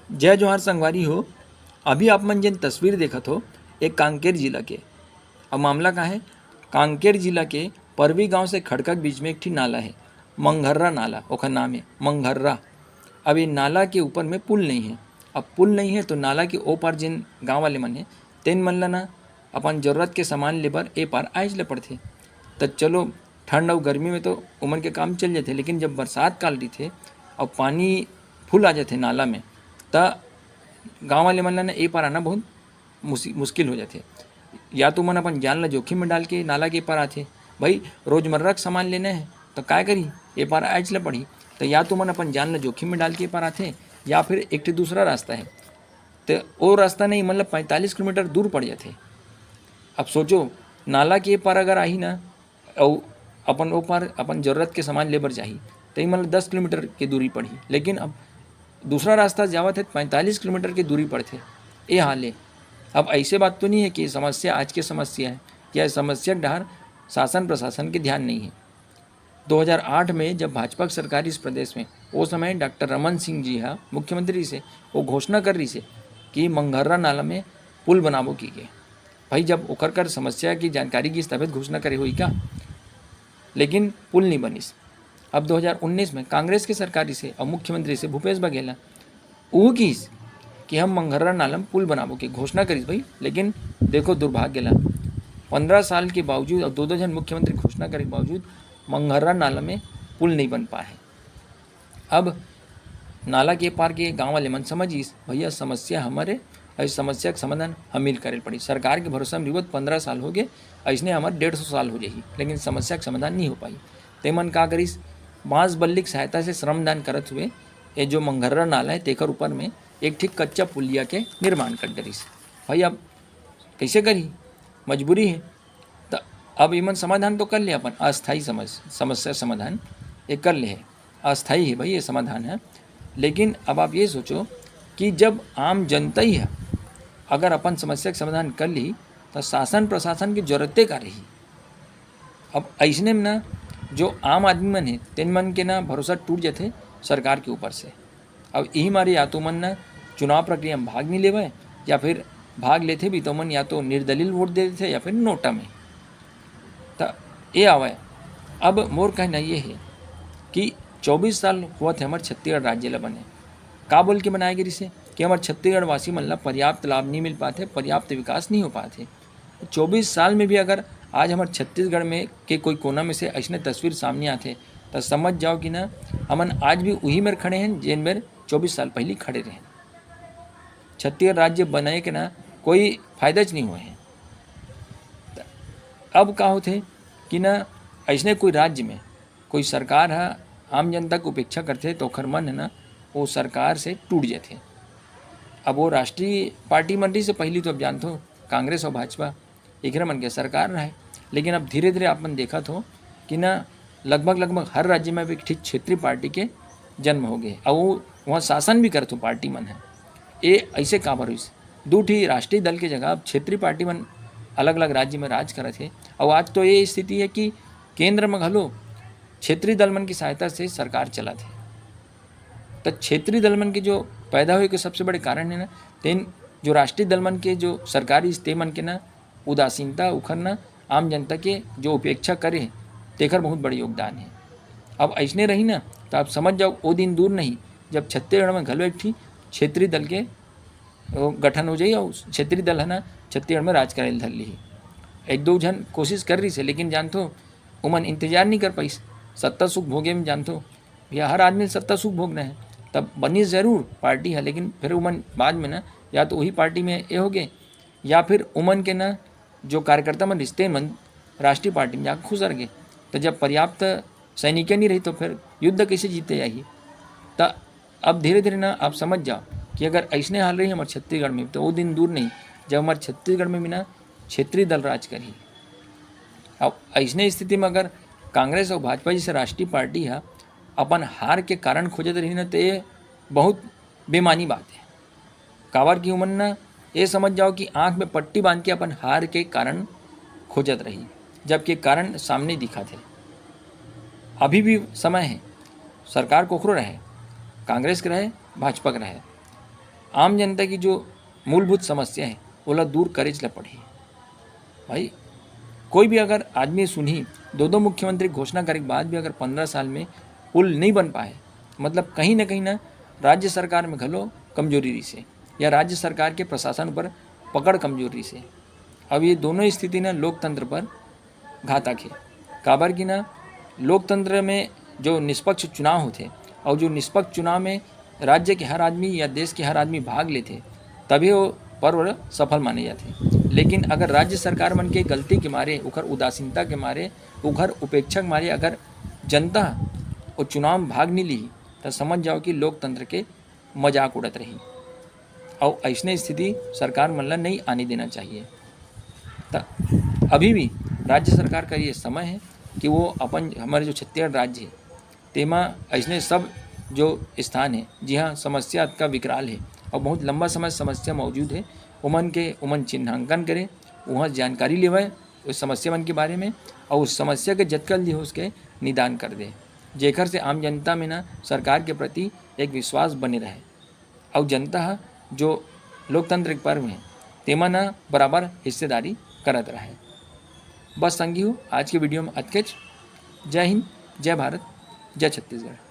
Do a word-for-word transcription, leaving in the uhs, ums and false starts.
जय जोहार संगवारी हो। अभी आप मन जेन तस्वीर देखत हो, ये कांकेर जिला के। अब मामला का है, कांकेर जिला के परवी गांव से खड़का के बीच में एक ठी नाला है, मंगहर्रा नाला ओखर नाम है, मंगहर्रा। अब ये नाला के ऊपर में पुल नहीं है। अब पुल नहीं है तो नाला के ओ पार जेन गांव वाले मन है, तेन मन ला ना अपन जरूरत के सामान ले बर ए पार आएच ल पड़थे। त चलो, ठंड अउ गर्मी में तो उमन के काम चल जाथे, लेकिन जब बरसात काल रहिथे अउ पानी फुल आ जाथे नाला में, त गांव वाले मन ला ना ए पार आना बहुत मुसी-, मुश्किल हो जाथे। या तो मन अपन जान ला जोखिम में डाल के नाला के पार आथे। भाई, रोजमर्रा के सामान लेना है तो काय करी, ए पार आएच ल पड़ही। तो या तो मन अपन जान ला जोखिम में डाल के ए पार आथे, या फिर एक ठे दूसरा रास्ता है, तो वो रास्ता नहीं, मतलब पैंतालीस किलोमीटर दूर पड़ जाथे। अब सोचो, नाला के ए पार अगर आही ना, अउ अपन ओ पार अपन जरूरत के सामान ले बर जाही, तो ई मतलब दस किलोमीटर के दूरी पड़ही। लेकिन अब दूसरा रास्ता जावत है, पैंतालीस किलोमीटर के दूरी पड़थे। ए हाल है। अब ऐसे बात तो नहीं है कि समस्या आज के समस्या है, या समस्या के डहर शासन प्रशासन के ध्यान नहीं है। दो हज़ार आठ में जब भाजपा के सरकार इस प्रदेश में, वो समय डॉक्टर रमन सिंह जी हा मुख्यमंत्री से, वो घोषणा कर रही से कि मंगहर्रा नाला में पुल बनाबो की के। भाई, जब ओकर कर समस्या की जानकारी गिस तबे त घोषणा करे होई का? लेकिन पुल नहीं बनिस। अब दो हज़ार उन्नीस में कांग्रेस के सरकार से और मुख्यमंत्री से भूपेश बघेल हा, उहू किस कि हम मंगहर्रा नाला में पुल बनाबो के घोषणा करिस भाई, लेकिन देखो दुर्भाग्य ला, पंद्रह साल के बावजूद और दो दो झन मुख्यमंत्री घोषणा करे के बावजूद मंगहर्रा नाला में पुल नहीं बन पाए है। अब नाला के पार के गांव वाले मन समझिस, भैया समस्या हमर ए, अउ इस समस्या के समाधान हमी ल करे ल पड़ी। सरकार के भरोसा में रिवत पंद्रह साल हो गए, अइसने हमर डेढ़ सौ साल हो जाही, लेकिन समस्या के समाधान नहीं हो पाई। ते मन का करिस, बांस बल्ली के सहायता से श्रमदान करत हुए ये जो मंगहर्रा नाला है तेकर ऊपर में एक ठीक कच्चा पुलिया के निर्माण कर डरिस। भाई अब कैसे करी, मजबूरी है। त अब इमन समाधान तो कर ले अपन अस्थायी समस-, समस्या समाधान ये कर ले है, अस्थायी है भाई ये समाधान है। लेकिन अब आप ये सोचो कि जब आम जनता ही है अगर अपन समस्या के समाधान कर ली तो शासन प्रशासन की जरूरते का रही। अब ऐसने में ना जो आम आदमी मन है तेन मन के ना भरोसा टूट जाथे सरकार के ऊपर से। अब यही मारे या तो मन ना चुनाव प्रक्रिया में भाग नहीं लेवे, या फिर भाग लेथे भी तो मन या तो निर्दलीय वोट दे देथे या फिर नोटा में। त ये आवे। अब मोर कहना ये है कि चौबीस साल हुआ थे हमारे छत्तीसगढ़ राज्य ला बने, का बोल के बनाए गिरिस हे कि हमारे छत्तीसगढ़ वासी मन ला पर्याप्त लाभ नहीं मिल पाते, पर्याप्त विकास नहीं हो पाते। चौबीस साल में भी अगर आज हमारे छत्तीसगढ़ में के कोई कोना में से ऐसने तस्वीर सामने आते तो समझ जाओ कि ना हमन आज भी वही मेर खड़े हैं जेन मेर चौबीस साल पहले खड़े रहे। छत्तीसगढ़ राज्य बनाए के ना कोई फायदा च नहीं हुए हैं। त अब का होथे कि ना ऐसने कोई राज्य में कोई सरकार ह आम जनता के उपेक्षा करथे तो ओखर मन ह ना वो सरकार से टूट जाथे। अब वो राष्ट्रीय पार्टी मन रही से पहली तो अब जानथो कांग्रेस और भाजपा एकरे मन के सरकार रहे, लेकिन अब धीरे धीरे आप मन देखत हो कि ना लगभग लगभग हर राज्य में अब एक ठीक क्षेत्रीय पार्टी के जन्म हो गए और वो वहाँ शासन भी करत हो पार्टी मन है। ये ऐसे काबर हुई? दू ठी राष्ट्रीय दल के जगह अब क्षेत्रीय पार्टी मन अलग अलग राज्य में राज करत है और आज तो ये स्थिति है कि केंद्र में घलो क्षेत्रीय दल मन की सहायता से सरकार चलत है। तो क्षेत्रीय दल मन के जो पैदा हुए के सबसे बड़े कारण है ना, तेन जो राष्ट्रीय दल मन के जो सरकारी ते मन के ना उदासीनता उखर ना आम जनता के जो उपेक्षा करे तेकर बहुत बड़े योगदान है। अब ऐसने रही ना तो आप समझ जाओ वो दिन दूर नहीं जब छत्तीसगढ़ में घलो एक ठी क्षेत्रीय दल के गठन हो जाई और क्षेत्रीय दल है ना छत्तीसगढ़ में राज करे धर ली। एक दो झन कोशिश कर रही से लेकिन जानथो उमन इंतजार नहीं कर पाइस, सत्ता सुख भोगे में जानथो भैया हर आदमी सत्ता सुख भोगना है। तब बनी जरूर पार्टी है लेकिन फिर उमन बाद में ना या तो वही पार्टी में ये हो गए या फिर उमन के ना जो कार्यकर्ता मन रिश्ते मन राष्ट्रीय पार्टी में जाकर खुसर गए। तो जब पर्याप्त सैनिक नहीं रही तो फिर युद्ध कैसे जीते जाही? तो अब धीरे धीरे ना आप समझ जाओ कि अगर ऐसने हाल रही हमारे छत्तीसगढ़ में तो वो दिन दूर नहीं जब हमारे छत्तीसगढ़ में भी ना क्षेत्रीय दल राज करही। अब ऐसने स्थिति में अगर कांग्रेस और भाजपा जैसे राष्ट्रीय पार्टी है अपन हार के कारण खोजत रही ना तो ये बहुत बेमानी बात है। काबर कि उमन ना ये समझ जाओ कि आंख में पट्टी बांध के अपन हार के कारण खोजत रही, जबकि कारण सामने दिखा थे। अभी भी समय है, सरकार कोखरो रहे, कांग्रेस के रहे, भाजपा के रहे, आम जनता की जो मूलभूत समस्या हे, ओला दूर करेच ल पड़ही। भाई, कोई भी अगर आदमी सुनही, दो दो मुख्यमंत्री घोषणा करे के बाद भी अगर पन्द्रह साल में पुल नहीं बन पाए, मतलब कहीं ना कहीं ना राज्य सरकार में घलो कमजोरी रहिसे या राज्य सरकार के प्रशासन पर पकड़ कमजोर रहिसे। अब ये दोनों स्थिति ना लोकतंत्र पर घातक हे, काबर कि ना लोकतंत्र में जो निष्पक्ष चुनाव होथे और जो निष्पक्ष चुनाव में राज्य के हर आदमी या देश के हर आदमी भाग लेथे, तभी वो पर्व सफल माने जाथे। लेकिन अगर राज्य सरकार मन के गलती के मारे, उखर उदासीनता के मारे, उखर उपेक्षा के मारे अगर जनता वो चुनाव में भाग नहीं ली, तो समझ जाओ कि लोकतंत्र के मजाक उड़त रही। और ऐसने स्थिति सरकार मन ला नहीं आने देना चाहिए। त अभी भी राज्य सरकार का ये समय है कि वो अपन, हमारे जो छत्तीसगढ़ राज्य है, तेमा ऐसने सब जो स्थान है, जिहाँ समस्या अतका विकराल है और बहुत लंबा समय समस्या मौजूद है, ओमन के, ओमन चिन्हांकन करे, वहाँ जानकारी लेवे उस समस्या मन के बारे में, और उस समस्या के जतका जल्दी हो उसके निदान कर दे, जेकर से आम जनता में ना सरकार के प्रति एक विश्वास बने रहे और जनता ह जो लोकतंत्र के पर्व है, तेमा ना बराबर हिस्सेदारी करत रहे। बस संगी हो, आज के वीडियो में अतकेच। जय हिंद, जय भारत, जय छत्तीसगढ़।